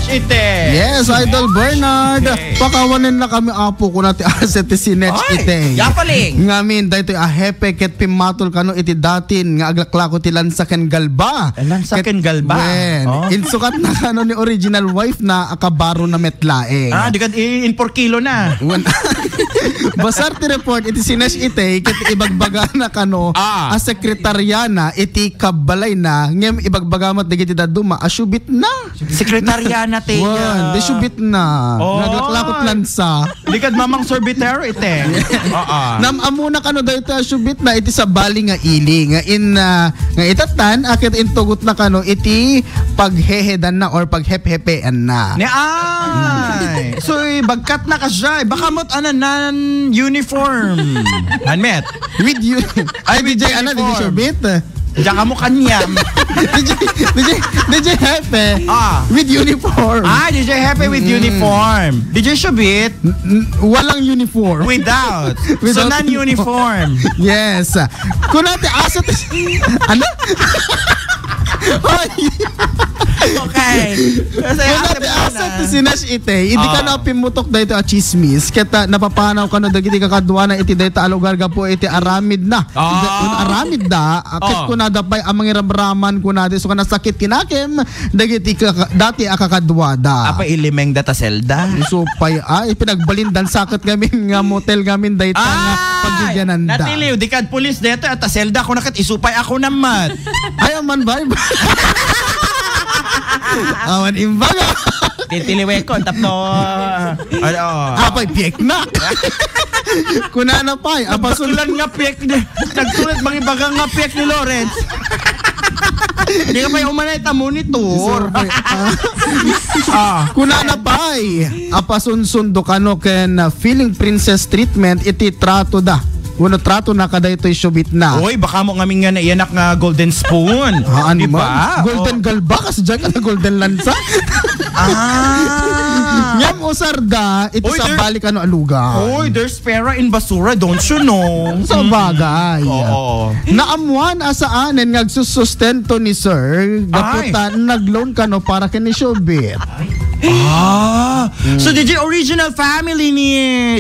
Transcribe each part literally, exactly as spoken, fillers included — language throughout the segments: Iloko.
Ite. Yes, Idol Bernard. Okay. Pakawanen na kami, apo, kuna ti aset ti Sinech Ay, ite. Yapaling. Ngamin, daytoy a hepe ket pimmatol kano iti datin nga aglaklako ti lansa ken galba. Eh, lansa Ket ken galba? Wen, Oh. insukat na kano ni original wife na a kabaro na met laeng. Ah, di ka, i-, in four kilo na. Wen. Basar ti report iti Sinech ite, ket ibagbaga na kano Ah. a sekretaryana iti kabbalay na, ngem ibagbaga met dagiti dadduma a siubit na. Sekretaryana ti, Wan, ah, di siubit na. Oh. Naglaklakot lansa. Di kad mamang sorbitero ite. Oo. Nam-amuna kano daytoy a siubit na iti sabali nga ili nga in, ah, nga itattan a ket intugot na kano iti paghehedan na or paghephepean na. Ni ay. So, bagkat na kasya. Baka mo't ananan uniform. Hanmet. With you. Ay, With D J, ano, D J uniform. Siubit? Diyan ka mo kanyam. D J, D J, D J Hepe. Ah. With uniform. Ah, D J Hepe with Mm. uniform. D J Shubit? N-, n-, walang uniform. Without. So, Without non-uniform. Yes. Kunate, aso ti-, ano? Hoy! Okay. Kasi Kunate, ate mo aso na. Ti Sinash ite. Hindi ka Ah. na pimutok dahil ito a chismis. Kaya napapanaw ka na dagiti kakaduana iti dayta a lugar gapu iti aramid na. Ah. Kun aramid da, ket Oh. kunada pay a mangiramraman kunada, so, kanasakit kinakem dagiti kaka-, dati a kakaduada. Apa ilimeng data Zelda? Isu pay, ay, pinagbalindan sakit ngamin nga motel ngamin dayta nga Ah! paggigiananda. Natiliw, di kad pulis dayta, ata Zelda, kuna ket isu pay ako namat. Ay, aman, bay. Awan imbaga. Titiliwekon, tapno, ano? Apay, pieknak. Kunana pay, apasun- Nagbakulan nga piek ni, nagsulat mangibaga nga piek ni Lawrence. Di ka pay umanay ta monitor. Isu pay, ah. Ah. Kunana pay, apasunsundo kano ken, ah, feeling princess treatment iti trato da. Wenno trato na kadaytoy siubit na. Oy, baka mo ngamin nga naiyanak nga golden spoon. Haan Di man. ba? Golden Oh. galba, kasi dyan ka na golden lansa. Ah. Ngem usar da, iti Oy, there- sabali kano a lugar. Oy, there's pera in basura, don't you know? Sa bagay. Oo. Naamuan a saanen nga agsusustento ni Sir, Ay. gaputan nag-loan kano para ken ni Shubit. Ah. So, di di original family ni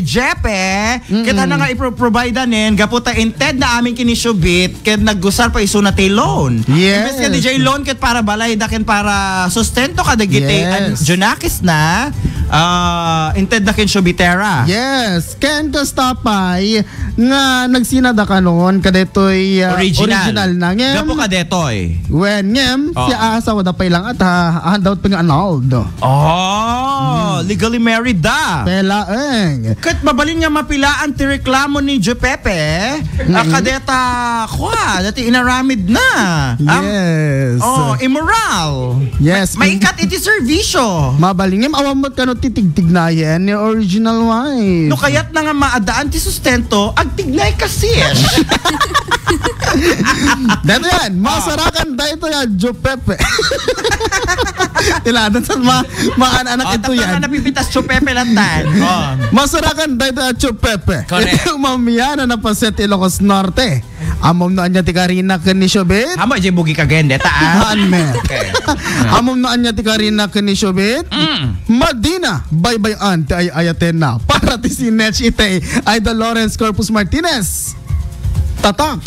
Jepe, Mm-mm. kita na nga ipro-provide anen, gaputa inted na amin kini Shubit, ken nagusar pa isuna ti loan. Yes. Imbes nga di di loan, ket para balay da ken para sustento kadagiti Yes. an-, Junakis na, ah, inted na ken Shubitera. Yes. Ken kasta pay, nga nagsinada kanon kadaytoy, ah, Original. original na. Ngem, Gapu kadaytoy. Wen, ngem, Oh. si asawa da pay lang at, ah, ah, daw pay nga annulled. Oh, Hmm. legally married da. Pela, eng. Ket mabalin nga mapilaan ti reklamo ni Joe Pepe, Mm-mm. ah, kadeta, kwa, dati inaramid na. Am-, Yes. oh, immoral. Yes. Ma-, maikat iti serbisyo. Mabalin, ngem awan met kano ti tigtignayen ni original wife. No kayat na nga maadaan ti sustento, agtignay ka, sis. Dahil yan, masarakan dahil ito yan, Joe Pepe. Iladan sa ma-, maan anak Oh, ito tapno yan. na napipitas, Joe Pepe, lantan. Oh. Masarakan dahil ito yan, Joe Pepe. Correct. Ito mamiya na napaset Ilocos Norte. Amom no anya ti karina ken ni Shubit? Amo, jay bugi ka gende, ta, ah? Haan, me. Okay. Amom no anya ti karina ken ni Shubit? Mm. Madina, baybay-an ti ay-ayatenna. Para ti Sinech iti Idol Lawrence Corpus Martinez. Tatak.